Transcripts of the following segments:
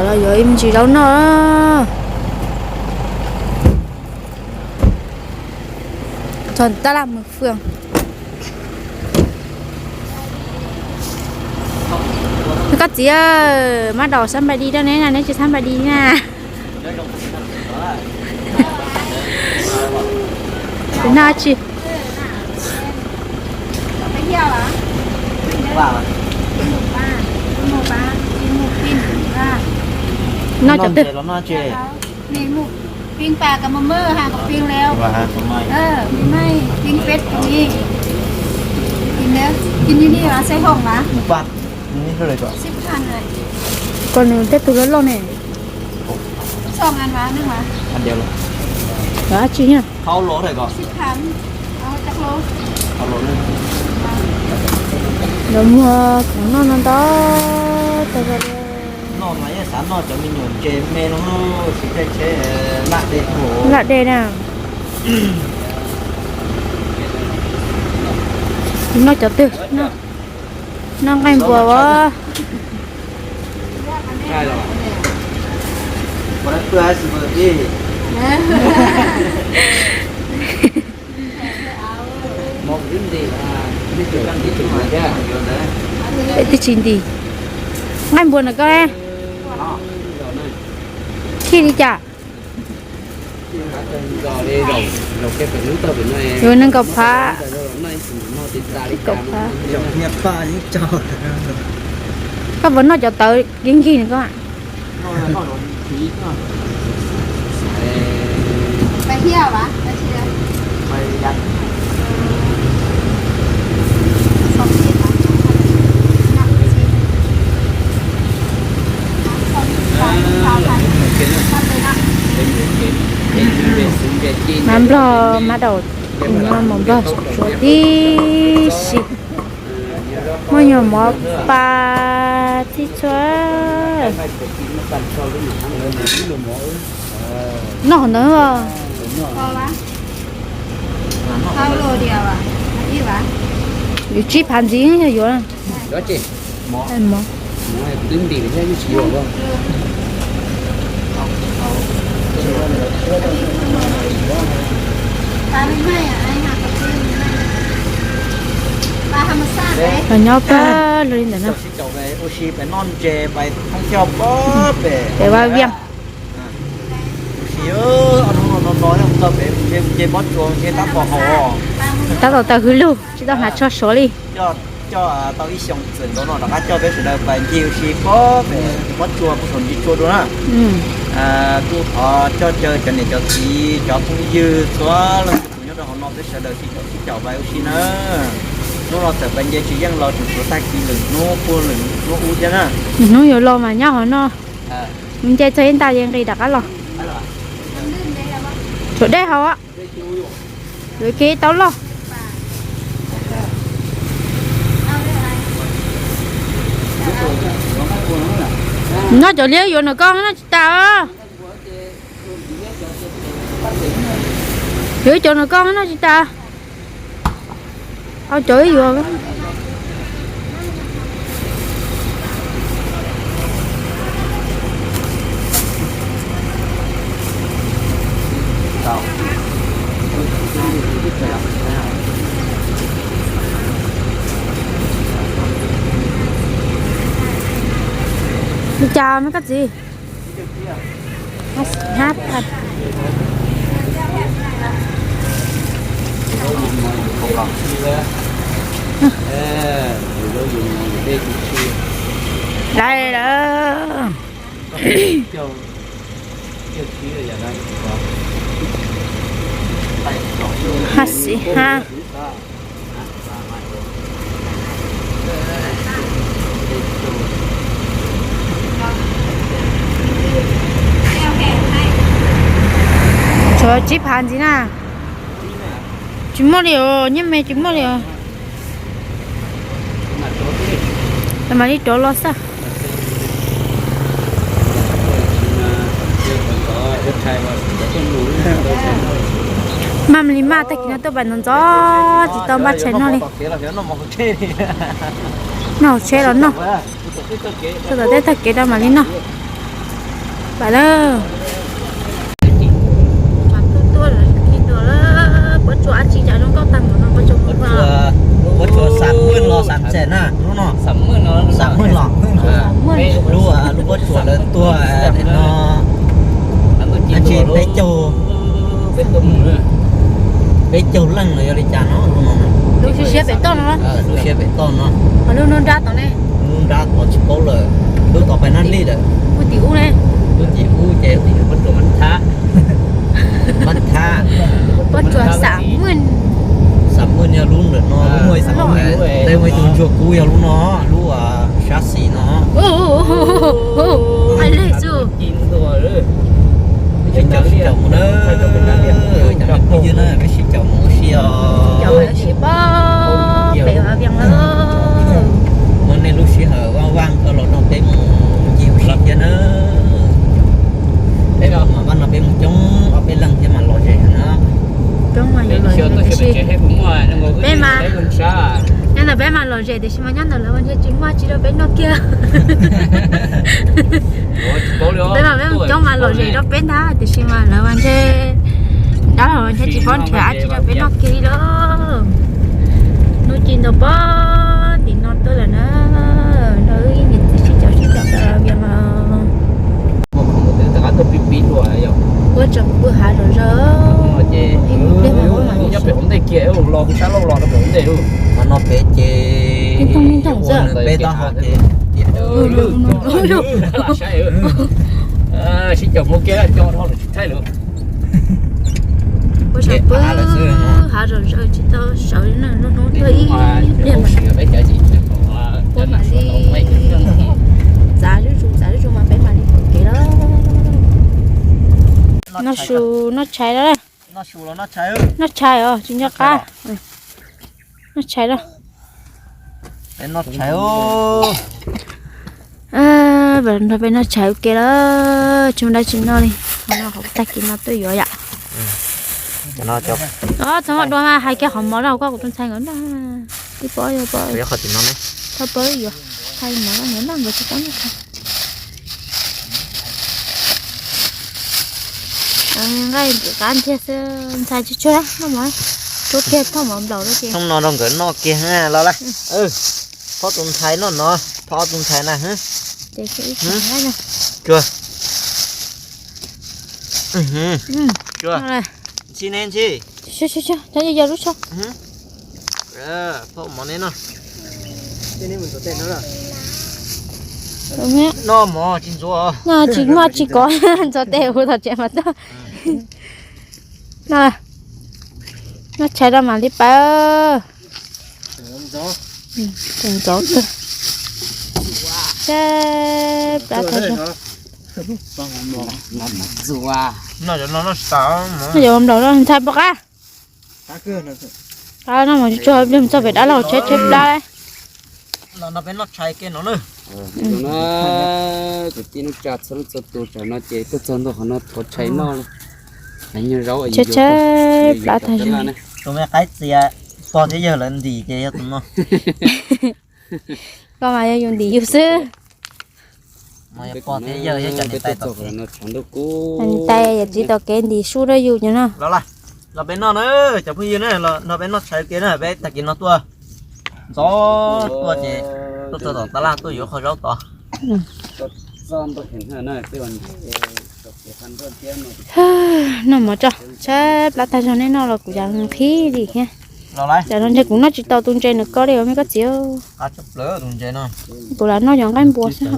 Yuav ib me ntsis zaub noj. Txog tab laj mus fwm. Koj txiv, mab daum xab npais di rau neb na, neb tsis xab npais di na. Noj tsi? Noj cov twg? Koj nws tej tug loj loj ne. Lov dab tsi na? Lov muag khoom noj no ntau tag li. Laj dej na. Noj cov twg? Noj nqaij npua as. Twb tsis nti. Nqaij npua na koj. Khij li cas? Nees nkaum phav. Kaum phav. Koj puas noj cov tawv kiv nkig na koj? Mab nplog, mab daum, noj mov nplog tsuav tib si. Muaj nyuag mov pa tib txhua. Noj hauv ntawd. Yuav tsib phav ntxiv yog yuav. Los nyob pawg lug li ntawm no. Pem vaj viaj. Tab tom tawm hwv lug tsis tau hnav tsho sov li. Coj tau ib xyoo txwm nkaus no rov qab coj peb sawv daws pais ncig ua si pob pem pob tsuas, puag saum ntsis tsua dua na. Kuj thov coj caw cov niam cov txiv cov phooj ywg txhua leej txhua tus nyob rau hauv no peb sawv daws sib caum sib caum pais ua si na. Hnub no txawm pais nce tsis yeej los tseem tshuav tag kis lwm hnub puag lwm hnub ub thiab na. Hnub yuav los mas nyob hauv no. Mus nce txog ib nta ces nqis rov qab los. Tshuav dej hauv. Yuav kev tau loj. Noj cov liab yuav nram koj noj tsis tas. Yuav ib cov nram koj noj tsis tas. Au cov ib yuav. Li cas me koj txiv? Dai lawm. Hab xis hab. Tshuav tsib phav ntxiv na. Tsis muaj li os, nyiaj me tsis muaj li os. Mam li rov los xwb. Maj mam li maj, tag kis no tuaj pais ntxov ntxov tsis tau npaj tshais noj li. Noj hauv tsheb los noj. Txog tom tej tag kev rau mam li noj. Pais lawm. Tuaj lawm, tuaj lawm, puab tsuas dab tsi cas zoo nkauj tag npaum no, puab tsuas, puab tsuas xam mwj los xam txem na lub no. Xam mwj los. Lub, lub puab tsuas lawv tuaj no. Dab tsi peb caug, peb caug leej los yog li cas no lub no. Lub siab pem toj no. Lub siab pem toj no. Lub nrab tod ne. Lub nrab tod tsis paub lawm. Lub tod pais Naj Lij lawm. Lub tim ub ne. Lub tim ub ces puab tsuas Mab Thab. Mab Thab. Puab tsuas xam mwj. Xam mwj yog lub ntawm no, lub muaj ib xam mwj. Tej muaj ib tug ntsuag kub yog lub no, lub sab xis no. Hais li xwb. Sib caum sib caum mus na, cov me phooj ywg na, peb sib caum mus ua si os. Sib pab pem Vaj Vias lawm. Muab nej lub sij hawm vaj vaj koj los nrog peb mus ncig ua si thiab na. Peb mam vaj no peb mus coob ob peb leeg thiab mas lom zem na. Coob mas yuav lom zem tiam sis peb mas, nyob ntawm peb mas lom zem tiam sis mas nyob ntawm lawv mas ntshe tsis muaj tsi rau peb noj kiag. Peb mas peb mus coob mas lom zem rau peb ntag tiam sis mas lawv mas ntshe dab laug ntshe tsis paub nrhiav dab tsi rau peb noj kiag li lauj. Hnub ci ntau pob tim no tuaj lawm na, nrog wb niam txiv sib caum sib caum tau Vias mas. Puab tseem pw hav zom zaws. Nyob pem hauv ntej kiag, los sab laug los rau pem hauv ntej lauj. Mas no pem ces peb taub hau ces sib caum mus kiag co dhau lawm tsis thaij lawm. Puab tseem pw hav zom zaws tsis tau sawv li na, lub hnub tuaj ib pliag mas puab mam li txav zuj zus txav zuj zus mas peb mam li pom kev lawm. Noj su noj tshais lawm. Noj tshais os, tsis nco qab. Noj tshais lawm. Noj tshais. Nrog peb noj tshais ua ke lawm, tsis muaj dab tsi noj li. Qhov no qhov tag kis no tuaj yuav yom. Txhob muaj dua mas hais kiag qhov mov rau koj kuv tus ntxhais nkawd noj. Ib pob ib pob. Thauj pab yuav, hais mov rau nkawd noj nkawd tsis tau noj. Nqaij ntim qab ntxiag xwb, ntxhais tsis tshua noj mov, rub kiag thauj mov nplaum rau ces. Thauj no rau nkawd noj kiag los lawm. Thauj tus ntxhais noj no, thauj tus ntxhais na. Tsuag. Tsuag. Ntxhi ne ntxhi. Cov yog lub tsho. Thauj mov ne no. Noj mov tsis ntxuav. Tsis muaj tsis kov, ntxuav tes hu tom tsev mas tag. Noj tshais rau mam li pab. Tseem ntxov kawg. Seb plab tag zog. Noj cov no noj tsis tas. Noj cov nplaum no ntxhais pom qab. Qab no mas tsuag tsuag mus txog pem dab laug tsheb tsheb plab. Los no peb noj tshais ke no na. Kwv tij neej tsa txhua leej txhua tus, tsam no ces tuaj txog ntua qhov no thov tshais noj. Tsheb tsheb plab tag zog. Tus me qaib txias pog thiab yawg lawv ntim ces yog tus no. Koj mas yog yus ntim yus xwb. Peb tuaj txog qhov no tshav ntuj kub. Niam tais yawm txiv taug kev ntim sub rau yus cov no. Los peb noj na, cov phooj ywg na, los peb noj tshais ke na, peb tag kis no tuaj ntxov tuaj ces tuaj txog tom tab laj tuaj yuav qhov zaub tod. Noj mov tso, tsheb plab tag zog nej noj los kuv cas nqhis li thiab. Tsam no ntshe kuv noj tsis tau tus ntses nws ko li os me koj txiv. Kuv lam noj cov nqaij npua xwb.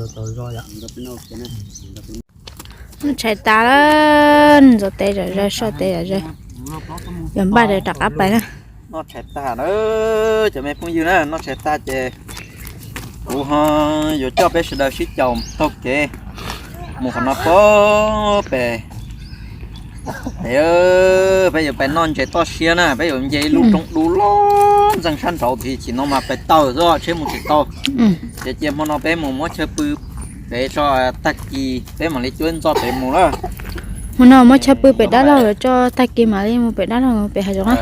Noj tshais tas lawm, ntxuav tes zom zaws, so tes zom zaws, yog npaj rov qab pais na. Noj tshais tag na, cov me phooj ywg na, noj tshais tag ces kuv ho yuav coj peb sawv daws sib caum taug kev mus qhov no pem. Peb yuav pais noj ntses toj siab na, peb yuav nce ib lub roob dub loj ntxeeg sab nraud tid, chim no mas pais taw xwb, tsheb mus tsis tau. Ces cia hmo no peb mus muab chaw pw pem tso, tag kis peb mam li cuab ntxo pem mus na. Hmo no muab chaw pw pem dab laug lawm tso, tag kis mam li mus pem dab laug pem hav zoov na.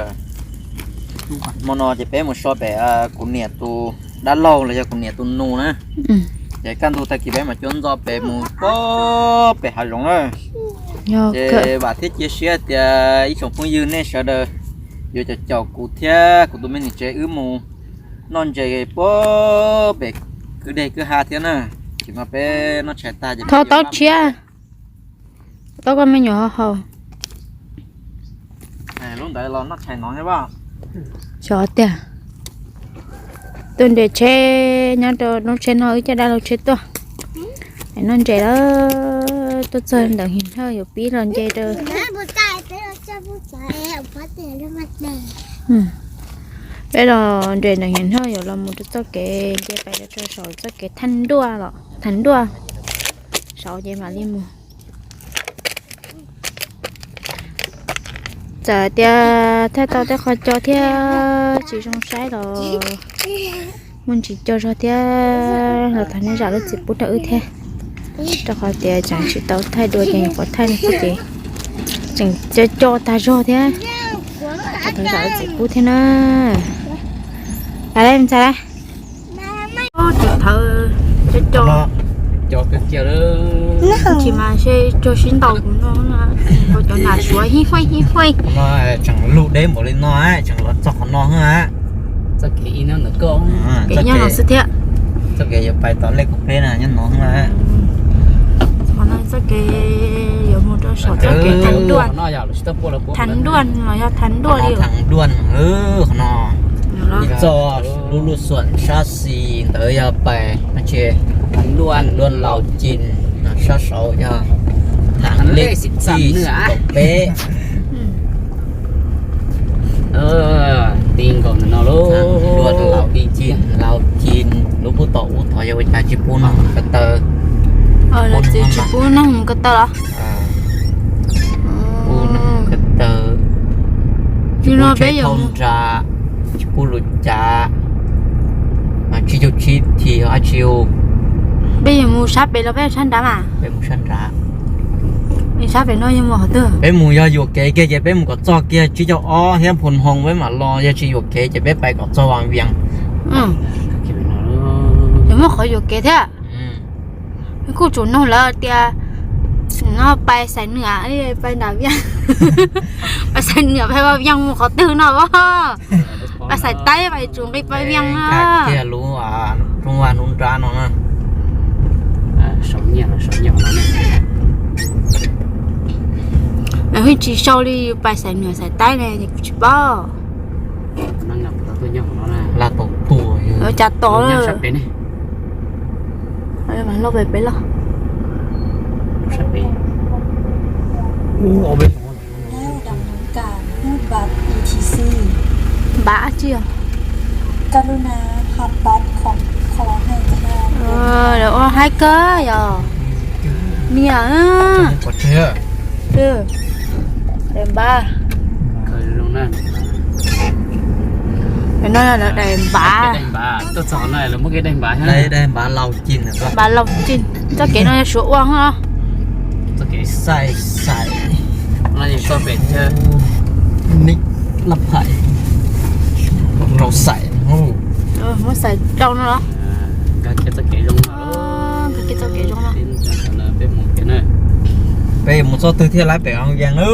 Hmo no ces peb mus so pem kuv niam tus dab laug los yog kuv niam tus nus na. Ces kaj ntug tag kis peb mam cuab ntxo pem mus pem hav zoov na. Ces vam thiab cia siab tias ib tsoom phooj ywg nej sawv daws yuav caum caum kuv thiab kuv tus me niam tsev wb mus noj ntses pem kwj deg kwj ha thiab na. Ces no peb noj tshais tag ces thov taub tshiab, taub koj me nyuam haus. Lub ntawd los noj tshais no thiab. Xyov tiag. Tuaj nres tsheb nyob rau lub tsheb no, wb coj dab laug tsheb tuaj. Noj ntses lawm, tuaj txog ntawm Him Hnawj yuav pib los nce rau. Peb los nres ntawm Him Hnawj yuav los mus rau txoj kev nce pais rau saum txoj kev Thaj Nruaj los Thaj Nruaj saud ces mam li mus. Txawm tias thaij tau tej qhov cos thiab tsis zoo saib los muaj ntsis cog zog thiab los thov nej zam lub txim pub rau wb thiab, rau qhov tias tseem tsis tau thaij dua ces nyuam qhuav thaij no xwb ces tseem cog cog tag zog thiab, thov zam lub txim pub thiab na. Ntxhais, ntxhais, tus thawv cog cog, cog kawg kiag lawm. Tsis mas seb cog sib ntaus kuv no, cov nam suav hib faij hib faij. No tseem lug deb npaum li no, tseem los txog qhov no. Txoj kev ib ntawm koj, kev nyob no xwb thiab. Txoj kev yuav pais tom lej kuv peb na nyob no. Qhov no txoj kev yuav mus rau saum txoj kev Thaj Nruaj, Thaj Nruaj los yog Thaj Nruaj li. Thaj Nruaj qhov no. Txoj lub lub xuam sab xis ntawd yog pais Thaj Nruaj Laus Cin, sab saud yog Thaj Lej Txij Kaum Peb. Ti nkaus ntawm no lauj, Laus Cin, Laus Cin, lub pub tom ub thov yog ua cas tsis pub neeg ko taw. Tsis pub neeg ko taw los? Pub neeg ko taw. Tsis pub tsheb thauj nra, tsis pub lub cav. Tsib caug tsib thim dab tsi u. Peb yuav mus sab pem los peb sab nrad mas? Peb mus sab nrad. Sab pem no yog mus qhov twg? Peb mus yog yuam kev kiag ces peb mus kom txog kiag tsib caug ob thiab Phu Hoo peb mam los, yog tsis yuam kev ces peb pais kom txog Vas Vias. Yuav muaj qhov yuam kev thiab. Kuj tsum nug lawv tias no pais Xais Nwam, pais nram Vias, pais Xais Nwam pais Vas Vias mus qhov twg no. Pais Xais Taib pais tsum nqi pais Vias no. Kiag lub rooj vag lub nrab no na. Hwj tsis sau li yus pais Xais Nwam Xais Taib ne ces kuv tsis paub. Laj tau tuaj cas tos. Loj pem peb loj. Npav tsi os. Lawv ua haib kawg yog. Niam. Daim npav. No yog lawv daim npav. Daim npav Laus Cin. Npav Laus Cin. Txoj kev no yog Suav ua os. Xais, Xais. Laj Phais, rau Xais. Muab Xais rau no los? Nkag kiag txoj kev zoo no. Peb mus txog twg thiaj lawv pem Vas Vias na?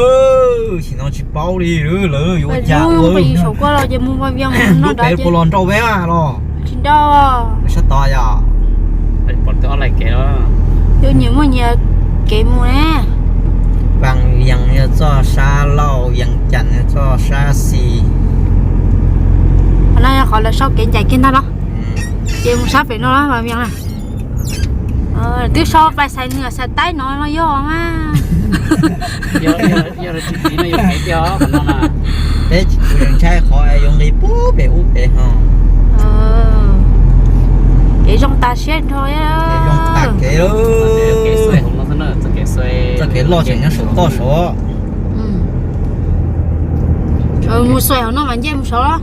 Sim no tsis paub li lawv yuav ua cas ua. Saum koj los ces mus Vas Vias no, peb puas los nrau peb los? Tsis nrau. Sab tod yog pom ob laig kev, yus nyias muaj nyias kev mus ne. Vas Vias yog txoj sab laug, Vias Cas yog txoj sab xis. Qhov no yog qhov lawv sau kev ncaim kiag ntag los? Ces mus sab pem no Vas Vias na. Twb sau pais Xais Nwam Xais Taib no los yog mas. Peb tsis ntshai qhov yuav nqis pub pem ub pem ho. Kev zoo tas siab nrho. Kev zoo tas kev. Txoj kev loj tseem nyob saum toj saud. Mus xuaim hauv no mas nce mus saud.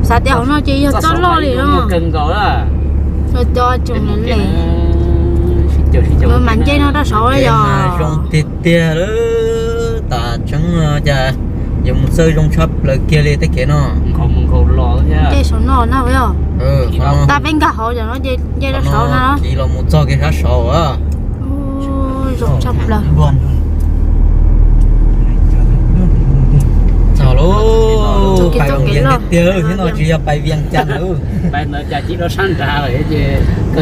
Xav tias hauv no ces yog txoj loj li no. Cov tsoom le mas nce no rau saud yog. Zoo tiag tiag lawm, tas tseeb no cas yuav mus txawj zoo tshaj plaws kiag li tej kev no. Nce saum no na. Peb nkag hauv cov no ces nce rau saud no. Kis los mus txog kev sab saud. Zoo tshaj plaws. Txog lawm, pais Vaj Vias tiag tiag, thiab no tsis yog pais Vias Cas lawm.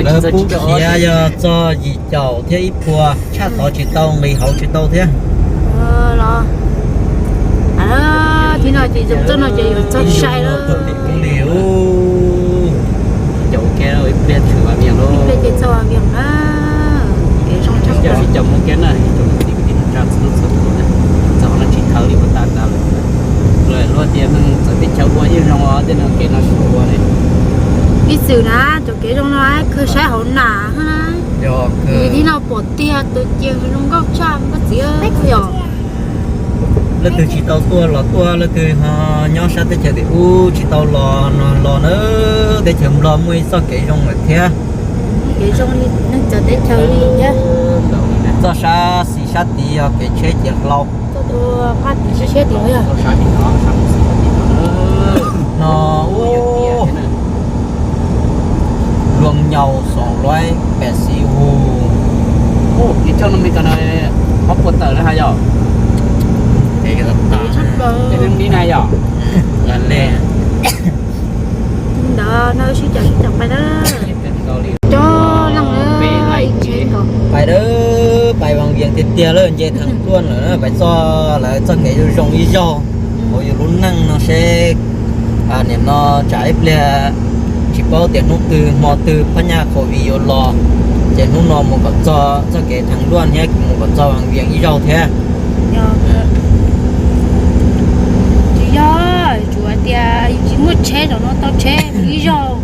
Lawv pub khiav yog txog yim caum thiab ib puas, tshaj tod tsis tau, nqis hauv tsis tau thiab. Los, thiab no ces zoo txoj no ces yuav txog sai lawm. Ib pliag ces txog Vaj Vias na. Kev zoo tshaj plaws. Txog no tsis thawv li puas tas tas lawm. Lawv luag tias neeg txawv teb chaws ua yeej zoo os, tej no kev no suav ua ne. Ib txwm na, cov kev zoo no khwv saib hauv nas na. Yog, thiab no pom tiag tus ces zoo nkauj tshaj koj txiv yog. Leej twg tsis tau tuaj los tuaj, leej twg ho nyob sab teb chaws tim ub tsis tau los no los na. Teb chaws Nplog muaj ib txoj kev zoo lawm thiab. Kev zoo li neeg txawv teb chaws li thiab. Txoj sab xis sab tid yog kev tsheb ces hlau. Txoj tus qab tim siab siab tim no yog. No, ub, Luag Nyaus Xoom Luaib Pem Xis Hus. Ub, li coj no me ko no, ob puas tawm na ha yog. Li na yog. Ntawd no sib caum sib caum pais na. Cov leej pais dawb, pais Vaj Vias tiag tiag lawm, nce Theej Luaj lawm, pais txog lawv txoj kev zoo zoo ib zaug. Hauv yus lub neej no seb, nim no tsam ib pliag tsis paub tias hnub twg hmo twg phab nyaj COVID yuav los, ces hnub no mus kom txog txoj kev Theej Luaj thiab mus kom txog Vaj Vias ib zaug thiab. Tsis yog, tsuas tias yus tsis muaj tsheb, zaum no tau tsheb mus ib zaug.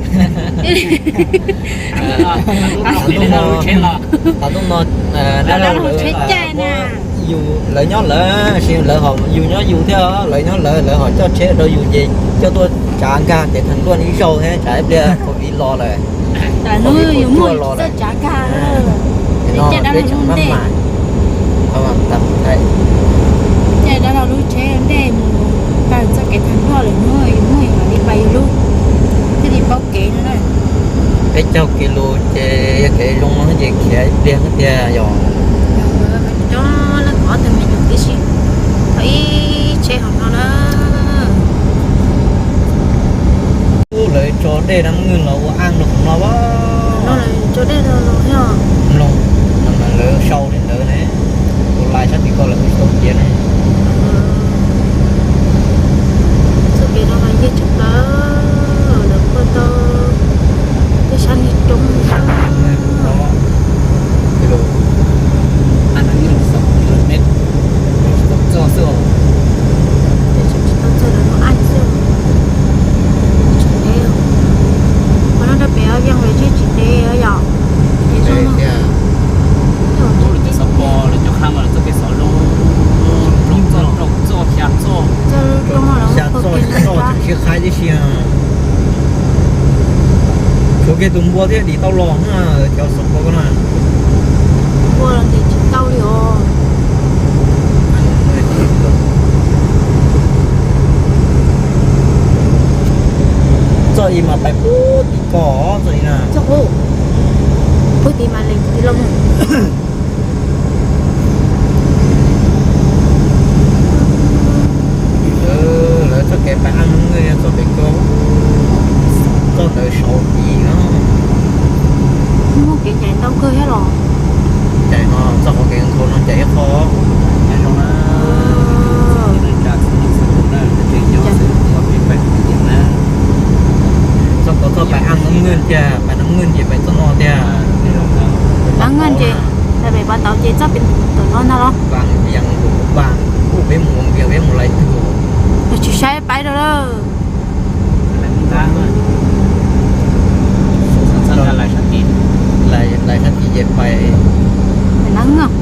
Tam hnub no, dab laug lawv, yus lawv nyob lawv, yus nyob yus thiab, lawv nyob lawv, lawv ho coj tsheb rau yus ces coj tuaj tsav nkag kev Theej Luaj ib zaug thiab, tsam ib pliag COVID los lawm. Hnub yus muaj los lawm. Caij dab laug lub ntej, caij dab laug lub tsheb ntej mus pais txoj kev Theej Luaj lawm, hnub yus muaj yus mam li pais yus lub, thiaj li paub kev no na. Peb caug kis lus ces yog kev zoo no ces khiav ib pliag tiag yog. Cov leej ob tug me nyuam tib si, tau ib tsheb hauv no na. Lawv tso dej dab Mwj los ua aj rau hauv no. Tso dej rau no thiab. Mloog, lawv sau li ntawd ne, tus lais sab tid ko lawv tsis tau piav ne. Txoj kev no mas yog tshaj plaws, lawv kuj tau tej sab niag roob. Tsis tau txog lawv lub aj xwb. Qhov no rau pem Vaj Vias lawv tsis tsis ntev yom. Xov pos lawv cov qha mas lawv txoj kev xov zoo, rau txoj, rau txoj, xya txoj. Xya txoj, tsis qhaib tib si. Tshuav kiag tus npua thiaj dim tau los na, cov xov pos ko na. Npua los ntim tsis tau li os. Txoj i mas pais puag tim ko, txoj i na. Puag tim mas lees tim los mus. Lawv txoj kev pais aj Moob Nwj txoj kev ko, txoj ntawd saud tid no. Muaj kev ncaim ntau kawg thiab los? Ncaim no txoj qhov kev nkaus no ncaim ib qho. Nyob zoo na. Txoj ko txoj pais aj Moob Nwj tiag, pais Moob Nwj ces pais txoj no tiag. Pais Moob Nwj ces, pais pem Pov Tauv ces txoj pem tom no ntag los? Vaj Vias, vaj, kuj peb mus Vaj Vias peb mus lais twg? Tsis saib pais rau lawm. Lais sab tid ces pais Nab Nyoog.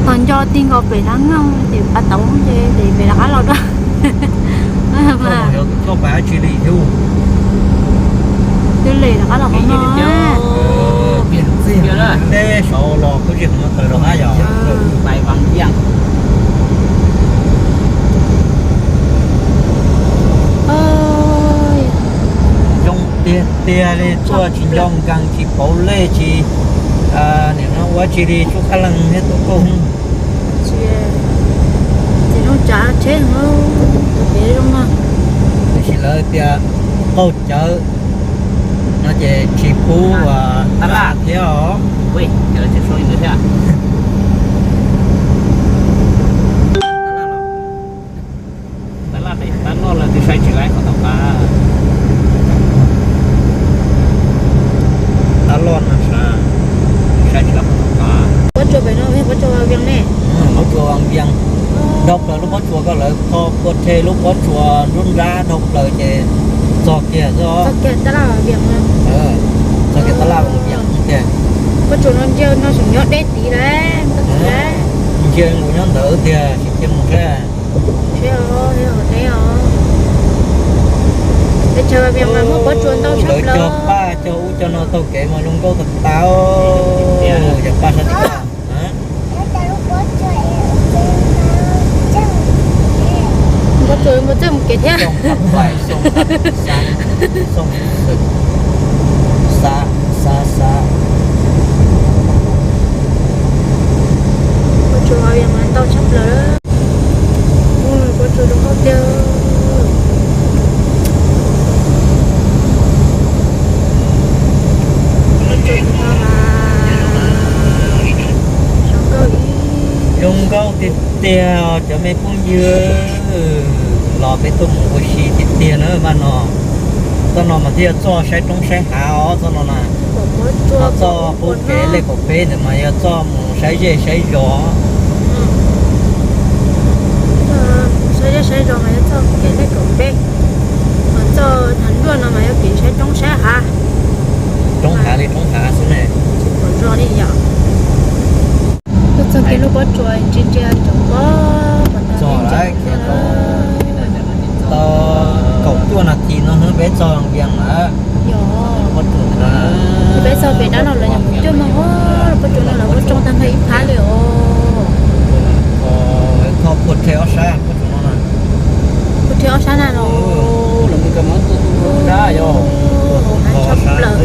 Tos nco tig nkaus pem Nab Nyoog ces Pov Tauv ces pem pem rov qab los rau. Coj pais dab tsi li thiab? Twb li rov qab los qhov no. Tej saud los kuj tsis qhov no tawm rov qab yog. Pais Vaj Vias. Zoo Tiag tiag li, tuaj tsis nco nkees, tsis pauv lej, tsis nim no ua tsi li, tsuas qab leeg thiab tuaj kooj. Tsis, tsis zoo tsav tsheb, tus pem zoo no. Tab sis lawv tias qaug cawv no ces tsis pub tab laj thiab os. Tab laj pem tab noj lawm twb saib tsis laib qhov tom qab. Tab loj no sav, saib tsis laib qhov tom qab. Pob tsuas pem no yog pob tsuas Vaj Vias ne? Pob tsuas Vaj Vias. Dhau plaws lub pob tsuas ko lawv kho pua rhe lub pob tsuas nruab nrab dhau plaws ces txog kiag xwb. Txog kiag tab laj Vaj Vias. Txog kiag tab laj Vaj Vias tiag. Pob tsuas no ntshe no tseem nyob deb tid lawm. Ntshe nkaus nyob ntawd tiag, tsis cia mus thiab. Teb os, peb chaw Vaj Vias mas muaj pob tsuas ntau tshaj plaws. Lawv cog paj cog ub cog no taug kev mas zoo nkauj tas tas. Yog paj sab tim ko. Pob tsuas mus txawj mus kev thiab. Xav, xav, xav. Pob tsuas Vaj Vias mas ntau tshaj plaws. Pob tsuas zoo nkauj tiag. Zoo nkauj tiag tiag cov me phooj ywg. Los peb tuaj mus ua si tiag tiag na mas no. Txoj no mas thiaj yog txoj saib roob saib hav os, txoj no na. Ho txoj qub kev lej kaum peb ntawd mas yog txoj mus saib zej saib zos. Saib zej saib zos mas yog txoj kev lej kaum peb, ho txoj thav nruaj no mas yog kev saib roob saib hav. Roob hav li roob hav xwb ne. Tsis pom zog li yom. Tuaj txog kiag lub pob tsuas ntsia ntsia cov pob, txog lawm kiag tau kaum cuaj nas this no hnub peb txog Vias lawm. Yog, peb txog pem dab no lawm, nyuam qhuav cuaj moos, pob tsuas no lawv muab tsoo tag nrho ib phab li os. Kho pua rhe ob sab pob tsuas no na. Pua rhe ob sab na los. Lawv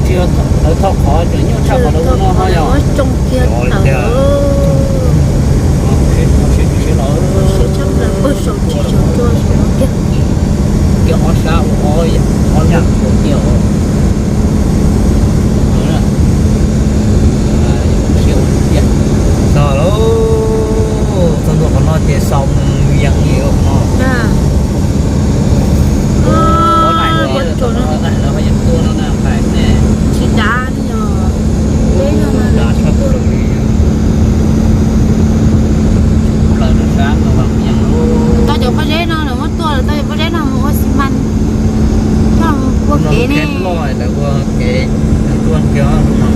tshaj plaws, lawv tshaj plaws, muab tsoo kiag tawm. Siab tshaj plaws, pawg saum tsis saum cua saum no kiag. Txog lauj, txog ntua qhov no ces xaus mus yees li no. Tsis dav li os. Peb no mas dav tshaj plaws li. Tau cov pob zeb no lawv muab tua, lawv tau cov pob zeb no mus ua xi mas, coj mus ua kev ne. Lawv ua kev, lawv tua kiag no.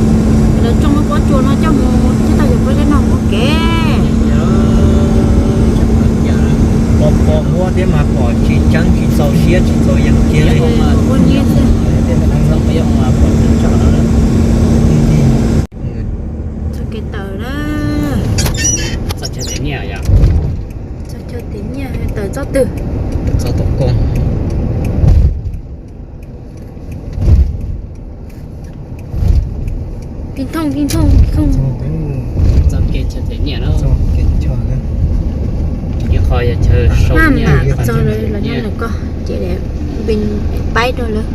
Lawv tsoo lub pob tsuas no coj mus thiab tau cov pob zeb no mus ua kev. Pos pos muab thiab mas pom tsis tseeb, tsis txaus siab tsis txaus yees kiag li. Ua nyiaj xwb. Txoj kev tawm na. Txoj chaw tias nyiaj, tawm txoj twg? Txoj tom koj. Kis thooj, kis thooj, kis thooj. Txoj kev chaw tias nyiaj na. Ib qho yog chaw sau nyiaj, txog lawv nyob ntawm ko ces peb paib rau lawv.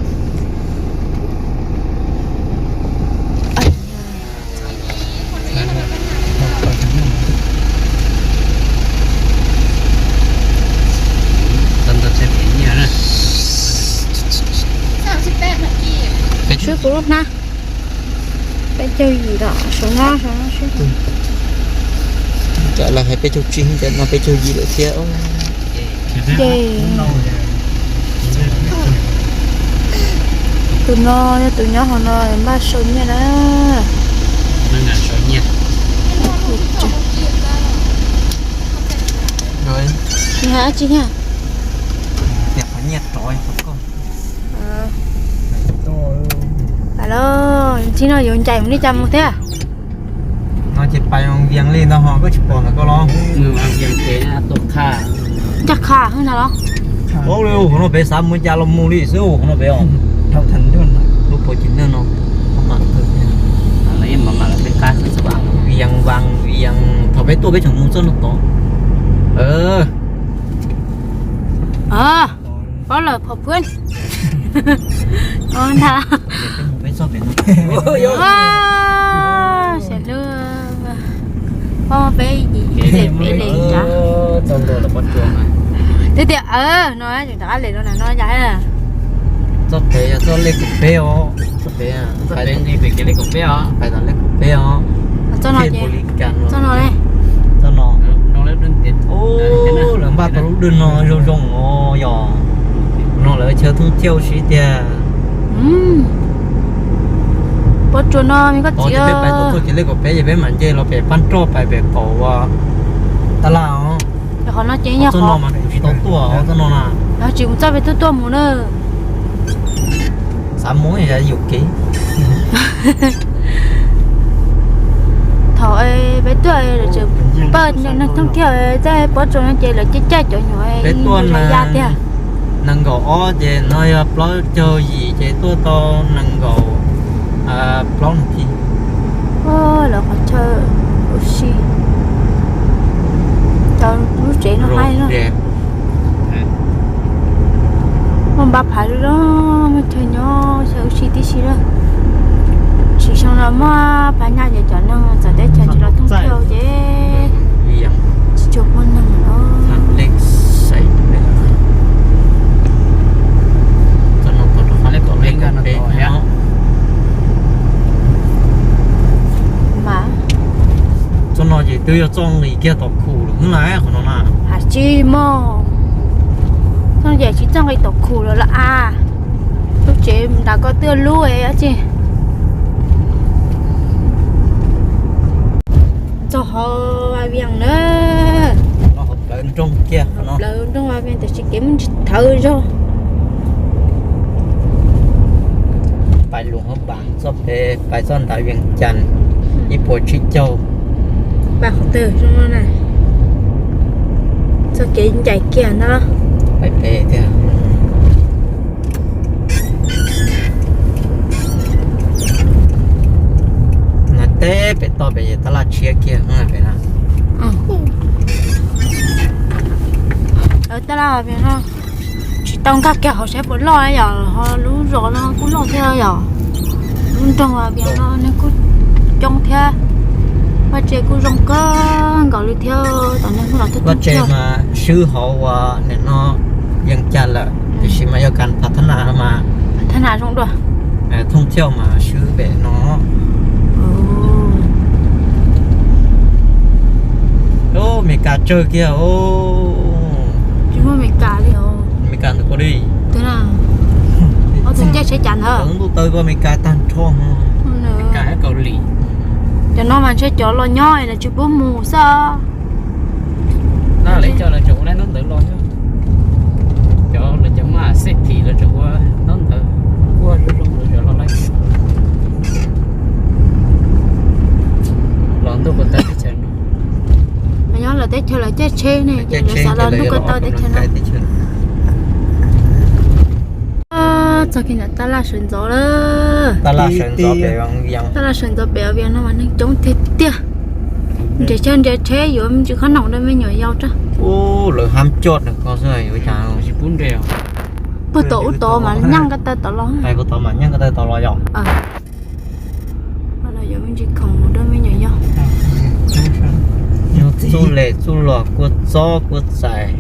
Swb kuv lub hnab. Peb caug yim los saum no, saum no swb. Cas lawv hais peb caug tsib, cas no peb caug yim lawm thiab. Ces tus no yog tus nyob hauv no npaj sau nyiaj na. Nyiaj dab tsi thiab? Alo, txij no yuav ncaim mus li cas mus thiab? No ces pais Vaj Vias li ntag ho koj tsis pom ntawm koj los? Ncaj qha ntag los? Ua qhov no pem xav mus cas los mus li xwb, ua qhov no pem os. Peb tseem mus txoj no tod. Ov, pab lawm phom phuab. Ov ntag. Peb lub, peb yim, peb le cas. Twb tias no rov qab le no no cas. Txoj pem yog txoj lej kaum peb os. Txoj pem, pem tom lej kaum peb os. Txoj no, txoj no, txoj no. Lawv npaj tau lub dwg no zoo zoo os yog. No lawv chaw thoob thiaj ua si tiag. Pob tsuas no me koj txiv, peb pais tau txoj kev lej kaum peb ces peb mam nce los pem pab roj pais pem qaum ua tab laj os. Qhov no ces yog txoj no mas kuv tsis tau tuaj txoj no na. Yog tsis mus txoj peb twb tuaj mus na. Xav mus yus kev. Thaum peb tuaj lawv tseem paj neeg thoob thiaj txaj pob tsuas no ces lawv caij caij cov nyuam peb tuaj ya tiag. Nees nkaum ob ces no yog plaub caug yim ces tuaj tau nees nkaum plaub nas this. Lawv qhov chaw ua si, cov lub tsev no haib na. Muaj npab phav loj, muaj chaw nyob chaw ua si tib si lawm. Tsis zoo los muaj phav nyaj ces cov neeg txawv teb chaws tsis los thoob thiaj ces tsis tshua muaj neeg lawm. Mas txoj no ces twb yog txoj nqis kiag tom khum lawm na, qhov no na. Has tsis mog, txoj no ces tsis txoj nqis tom khum lawm los as. Lub tsev nram ko twb lub dab tsi. Txog hauv Vaj Vias na. Plawv nroog Vaj Vias tiam sis kev muaj ntsis thawv zog. Pais Luas Hab Pas txoj pem, pais txoj nram Vias Cas ib puas tsib caug. Pais qhov twg zoo na? Txoj kev ncaim kiag ntag. Pais pem tiag. No teb pem toj pem tab laj tshiab kiag pem na. Tab laj pem no tsis tau nkag kiag hauv saib puas loj yom, ho lub zos no kuj loj thiab yom. Lub nroog Vaj Vias no neeg kuj coob thiab, vaj tse kuj zoo kawg nkaus li thiab, tom neeg kuj los thoob thoob thiab. Vaj tse mas swb hauv ua nim no Vias Cas lawm, tiam sis mas yog kas Phas Thab Nas mas, Phas Thab Nas zoo dua, thoob thiaj mas swb pem no. Os, Mes Kas tsawg kiag os. Tsis muaj Mes Kas li os. Mes Kas ntawm ko li. Tus caij tsheb cas ntawd? Ntuj taw ko Mes Kas tag nrho. Cov no mas ntshe cov los nyob lawv tsis pub mus xwb. Lawv coj lawv tseem ua ntaub ntawv los, cov lawv cov mas xej thim lawv tseem ua ntaub ntawv kuaj zoo zoo lawv tseem los laij los ntuj ko taw teb chaws no. Nyob lawv teb chaws lawv caij tsheb ne, ces lawv xav los ntuj ko taw teb chaws no. Txog kiag ntawm tab laj sawv ntxov lawm. Tab laj sawv ntxov pem, tab laj sawv ntxov pem Vaj Vias no mas neeg coob tiag tiag. Nres chaw nres tsheb yuav me ntsis khob noom rau me nyuam yaus rau. Lawv hab coj nws ko xwb yuav cas. Puag tom ub tod mas nyeej ko taw tom los. Puag tod mas nyeej ko taw tom los yom. Yuav me ntsis khoom rau me nyuam yaus. Txuj les txuj los kua txob kua txais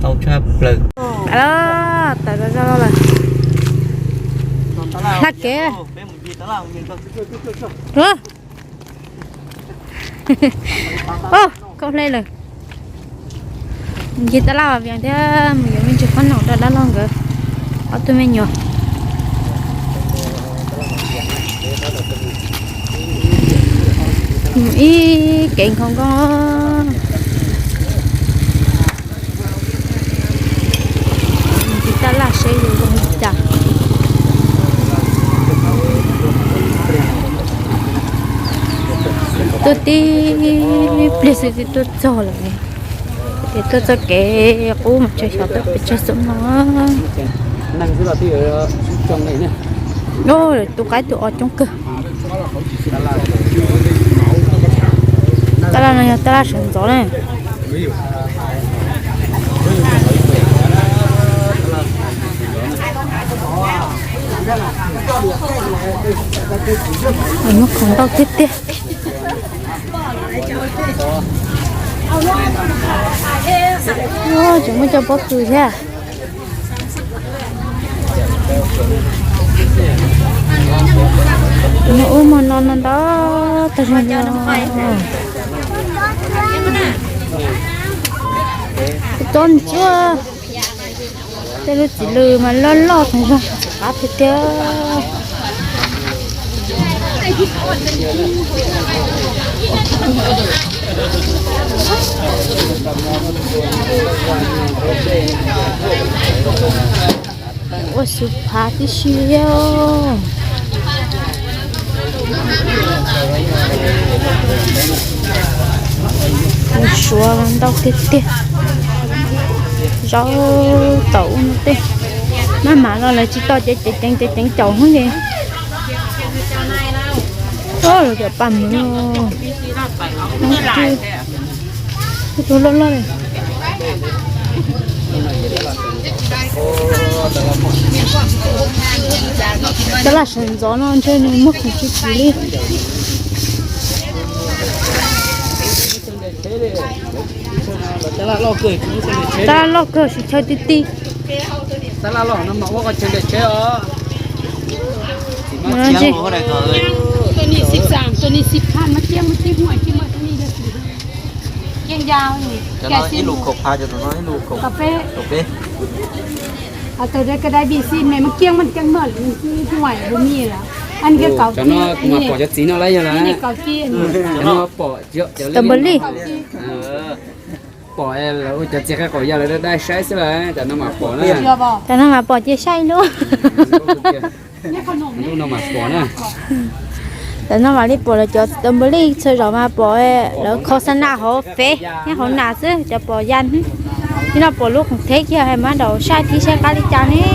tau tshaj plaws. Tawm zog lawm. Hla kev. Koj hle lawm. Ncig tab laj Vaj Vias thiab mus yuav me ntsis khob noom rau dab laug nkawd ob tug me nyuam. Mus ib kev nkhaus nkauj. Ncig tab laj seb yuav zoo li cas. Tuaj tib pliag xwb twb tuaj txog lawm. Ces tuaj txoj kev qub mas tseem xyov tuaj pes tsawg xwb no. Tus qaib tus os coob kawg. Tab laj no yog tab laj sawv ntxov na. Muaj khoom ntau tiag tiag. Tseem muaj cov pob kws thiab. Muaj ub muaj no no ntau tag zog li. Tsob ntsuab, tej lub txiv lws mas loj loj tag zog, qab tiag tiag. Ua xu phav tib si os. Ua suav ntau tiag tiag. Zaub taum ub no tej. Maj mam los lawv tsis tau ces ceev ceev ceev caum hnub li. Lawv cov paj mws no. Tus loj loj li. Tab laj sawv ntxov no ntshe nws muaj khoom tsis tsis li. Tab laj loj kawg, siv chaw ti ti. Ib lus khoom phav cov tus no, ib lus khoom peb. Cov no kuv mam pom cov txiv no lawm yog lawm. Cov no pom cov txiv, pom lawv ua cov txiv qaib qaum yaj lawv dai saib xwb lawm, cov no mam pom na. Cov no mam pom ces saib lub. Lub no mam pom na. Cov no mam li pom lawv cov txiv tau npawg lij txhua zaus mas pom lawv kho xa na hauv fev thiab hauv nas xwb, cov pom yaj. Ib no pom lub khoom theb kiag hais mas daus saib thib saib qab li cas ne.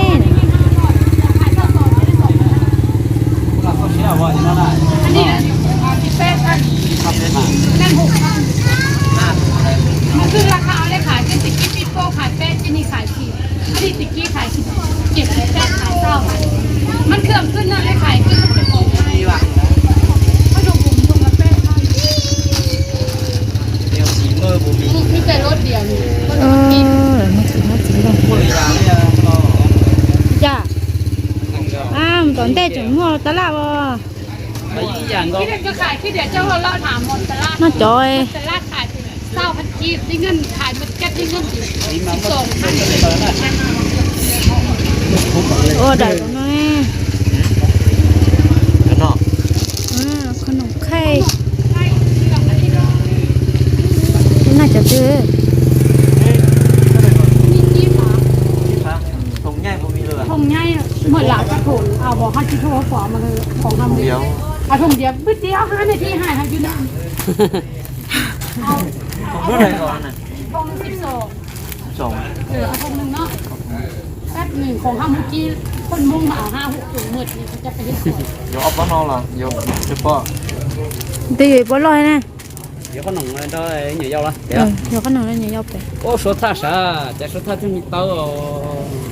Cas, tom ntej tseem muaj tab laj os. Noj cov. Ua daim no. Khoom noj khaij. Noj cov twg? Khoom nyaij, muaj lam khoom, khoom diav, khoom diav, bwj tiab hab ne thib hais hais yus na. Khoom xib xos. Khoom no, khoom hab mus kib, khoom Hmoob mas hab hum tus muaj. Yuav ob pob no los yuav tsib pob? Twb yuav ib pob loj na. Yuav qhob noom rau nyuam yaus los? Yuav qhob noom rau nyuam yaus pem. Ua suav thaj sav, cas suav thaj thiaj mi tau.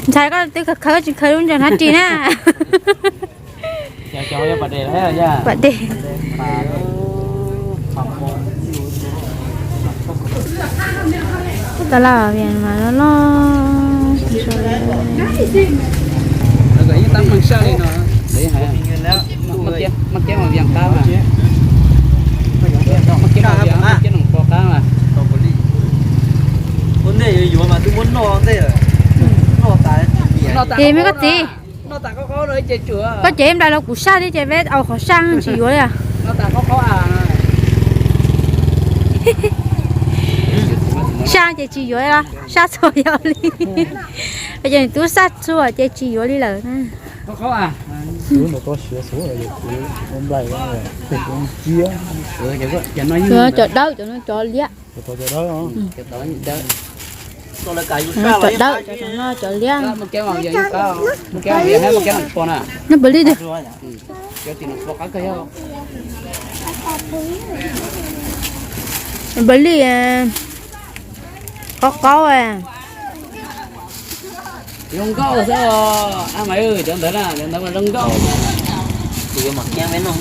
Ntshai koj twb khawv khawv tsis khawv lub ntawd hnav ris na. Pas dej. Tab laj vias mas loj loj. Tab meeg saj li no. Maj kiab mas vias qab mas. Maj kiab mas vias, maj kiab noom pos qab mas. Ces me koj txiv, koj cev nplai los kuv saj thiab ces peb au qhov saj tsis yuav li. Saj ces tsis yuav li, saj txhua yog li. Ces nws twb saj txhua ces tsis yuav li lawm na. Cov dawb, cov no cov liab. Cov dawb, cov no cov liab. Noj pawg li tiag. Npawg Lij, qaub qaub. Zoo nkauj xwb os, a mas cov ntawd na, cov ntawd mas zoo nkauj. Kuv yuav mam kiab peb noj.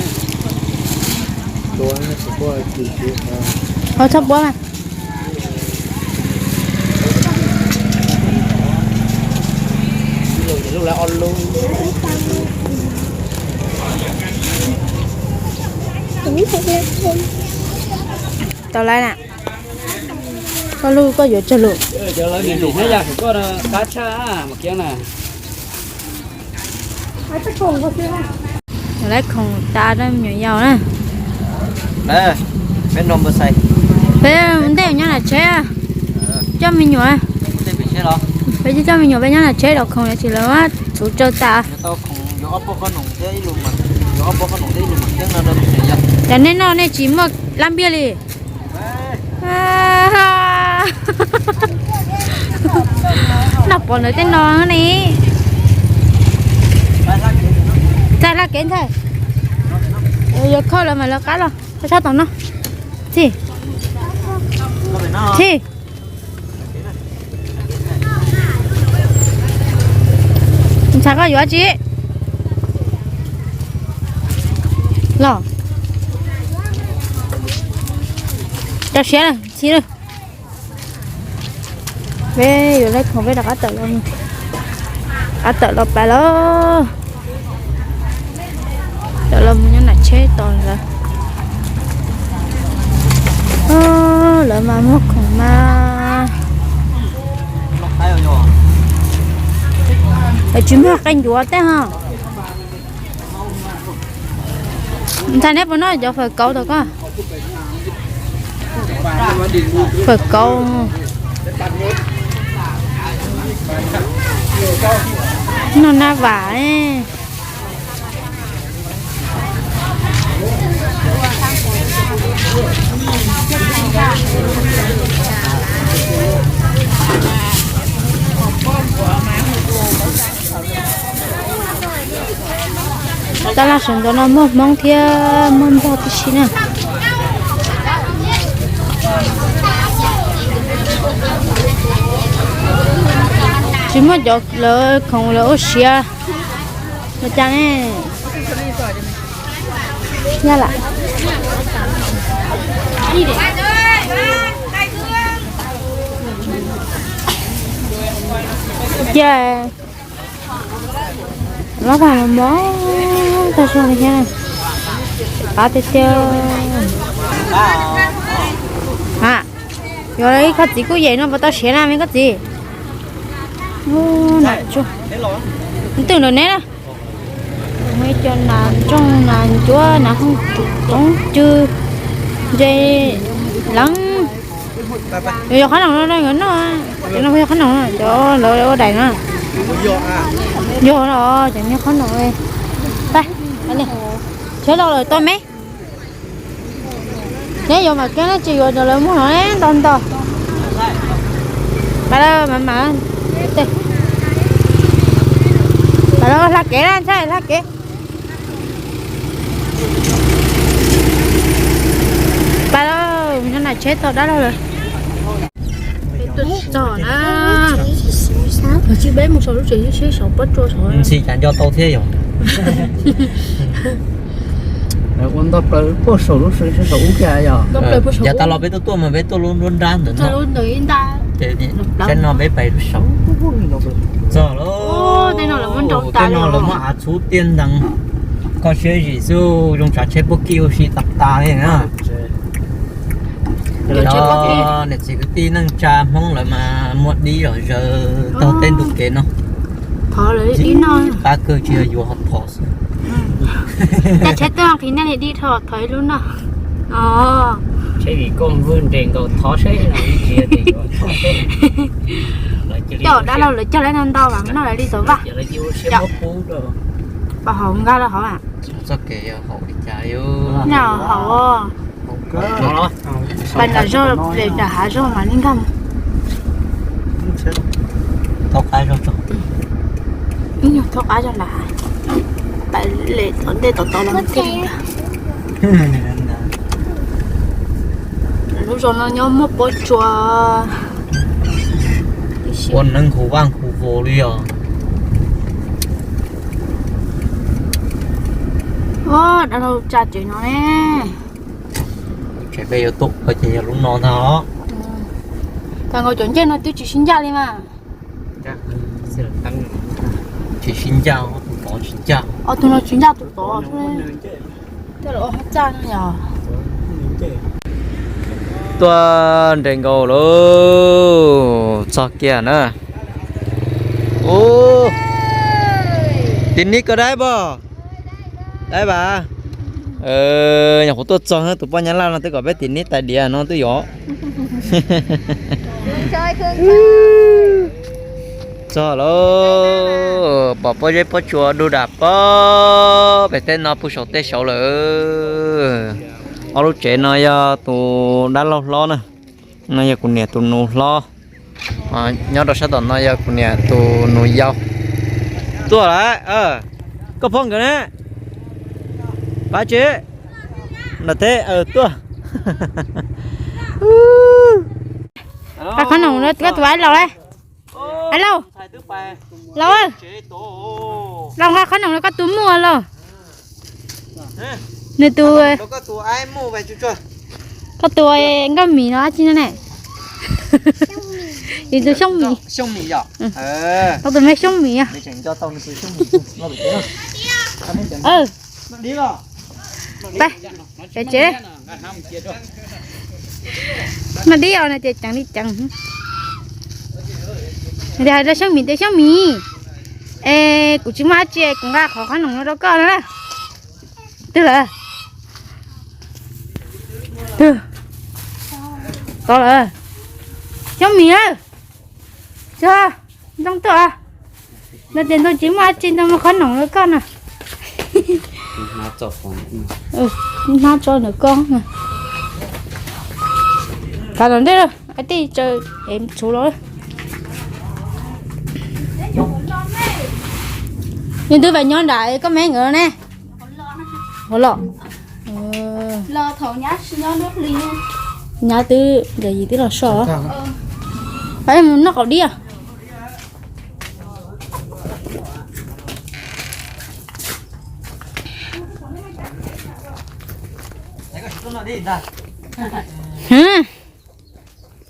Ho txhob puab mas. Tau lawm na. Koj lub koj yuav tsawg lus? Koj qab tshaj mas kiab na. Lawv khoom tas rau me nyuam yaus na. Peb ntej nyob nram tsheb, coj me nyuam, peb coj me nyuam peb nyob nram tsheb rau khoom tsis lawv txhuv tsawg tas. Cov nej noj nej tsis muaj lab npiaj li. Noj pom ntawd tej no ne. Txaij hlab kev ntxaij. Yuav khoj lawv mas lawv qab los, koj sab tom no. Txij. Txij. Ntxhais koj yuav tsi los? Rau siab lawm txhij lawm. Peb yuav lawv khoom peb rov qab tawm los, qab tawm los pas lawm. Tawm los mus nyob nram tsheb tos lawv. Lawv mas muag khoom mas tsis muag qe ncuav tej ho. Ntxhais neb puas noj cov fawm kauv tau koj? Fawm kauv. Noj nab vam. Tab laj sawv ntxov no muaj Hmoob thiab muaj Nplog tib si na. Tsis muaj cov lawv khoom lawv ua siav. Ua cas ne? Yog lam. Cia los pam mos mos tag zog li thiab. Qab tiag tiag. Ha, yuav ib qho txiv kuj yem no puas tau siav na me koj txiv? Ub, nas tsuag. Twm ntawm neb na. Muaj ib co nas ntsooj nas ncuab nas hooj tub cw ntse leev. Yuav yog qhob noom no, yuav noj, cov no yog qhob noom no, cov lawv ua daim no. Yog no, cov niag qhob noom. Pab, tsheb los lawm tau me. Neb yuav mam kiag na, tsis yuav cov lawv muag no ntau ntau. Pab lawm, mam mam, pab lawm, hla kev na, ntshai hla kev. Pab lawm, nyob nram tsheb tau dab laug lawm. Peb tuaj txog na. Tsis peb mus saum lub tsev seb saum pob tsuas saum. Ntxhi cas nco tau thiab yom. Ua ntoj plaws puag saum lub tsev seb saum ub kiag yom. Yav tas los peb tuaj tuaj mas peb tuaj lub nruab nrab ntawm no. Ces saib no peb pais lub saum. Txog lawm. Tej no lawv muab av txhub tiaj ntees, koj siab zim xwb, zoo tsav tsheb puag kij ua si tas tas li na. Cov niam txiv kwv tij neej tsa Hmoob lawv mas muaj dib zom zaws taug tej ntug kev no. Qab kawg tsis yog yuav ho thov xwb. Tsheb tuaj qhib nej li dib thov thov ib lub noj. Tsheb vim koj vwj nres nkaus thov seb no tsis yog tias yuav thov seb. Coj dab laug lawv cog lawv ntau ntau mas noj lawv li tau vaj. Pab haus nkaj lawm hov. Txoj kev yog haum li cas li. Noj haum. Pais nram zog, pais nram hav zog mas li nkag mus. Thaub qab zog tso. Ib nyuag thaub qab zog nram hav. Pais lem tom ntej tom tod los mus thiaj li nkag. Lub zos no nyob muaj pob tsuas, ua neeb khu vaj khu vos li os. Dab laug tsa tsev no ne. Tsev peb yuav tuaj ua ces yog lub no ntag os. Tag nkaus cov ncej no twb tsis sib ncaj li mas. Tsis sib ncaj, tus tod tsis ncaj. Tus no tsis ncaj tus tod. Tej laus ua hab txaj no yog. Tuaj nres nkaus lauj, txog kiag na. Ub, tim ni koj dai pom? Dai vas. Nyuam qhuav tuaj txog tus poj nyab laj no twb kom peb tim ni tais diav no twb yuav. Txog lauj, pom pob zeb pob tsuas du dam pob pem tej no puag saum tej saud lawm. Ob lub tsev no yog tus dab laug hlob na, no yog kuv niam tus nus hlob, nyob rau sab tom no yog kuv niam tus nus yau. Tuaj lawm, koj phob nkawd ne? Pab tsi, nram teb tuaj. Qhov no koj tus aib laus, aib laus, laus, laus nqa qhov no rau koj tus muaj lauj. Nws tus, koj tus nkauj mis no dab tsi no ne? Yus tus Xyooj Mis. Koj tus me Xyooj Mis. Peb, peb tsev. Noj dib os, no ces ceev li ceev. Tias hais rau Xyooj Mis tias Xyooj Mis, es kuv tsis muaj dab tsi, kuv nqa qhov qhob noom no rau koj no na. Twg lawm? Twg? Tod lawm. Xyooj Mis, ntoo tuaj. No tias ntoo tsis muaj dab tsi, ntoo muaj qhob noom rau koj no. Hnab tso ntawm koj. Kav tom ntej, ab tej tsaws es tsuv los. Nws twb pais nyob nram koj me nkawd ne. Ua los. Nyab twb, yim twb los so. Pab mus noj qaum dib.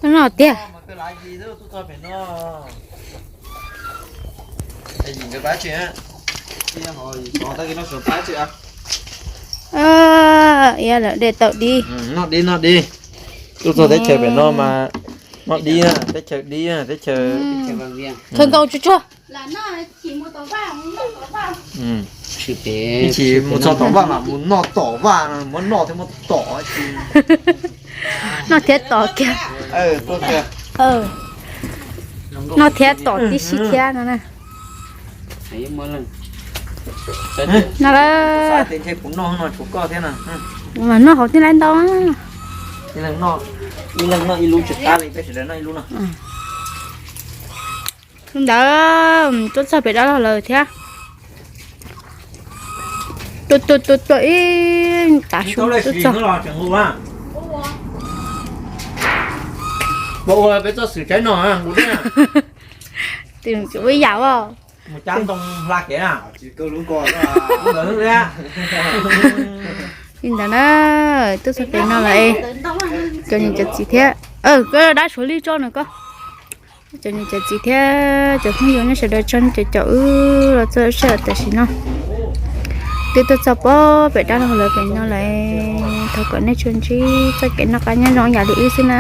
Noj tiag. Ia lawm de tau dib. Noj dib, noj dib. Tuaj txog teb chaws pem no mas noj dib, teb chaws dib, teb chaws, khaws nkaus tsuag tsuag. Tsis mus txog tom vaj mas mus noj tom vaj, muab noj thiab muab tom. Noj thiab tom kiag. Noj thiab tom tib si thiab no na. No, kuv noj hauv thiab lawm ntau. Ib leeg noj ib lub tsis qab li, peb sawv daws noj ib lub no. Ntawd tuaj txog pem dab laug lawm thiab. Tua tua tua tua ib tav su tuaj txog. Ua peb txoj xwm tsaib no, ib yam os. Mus cab ntoo hla kev na. Li ntawd na, tuaj txog pem no lawm, cov niam cov txiv thiab, koj dab Suav Lij tso na koj. Cov niam cov txiv thiab cov phooj ywg nej sawv daws tso nej cov caum wb los txog sij hawm tam sim no. Twb tuaj txog pem dab laug lawv pem no lawm, thov kom nej tsuas ntsib txoj kev noj qab nyob zoo yam li wb xwb na.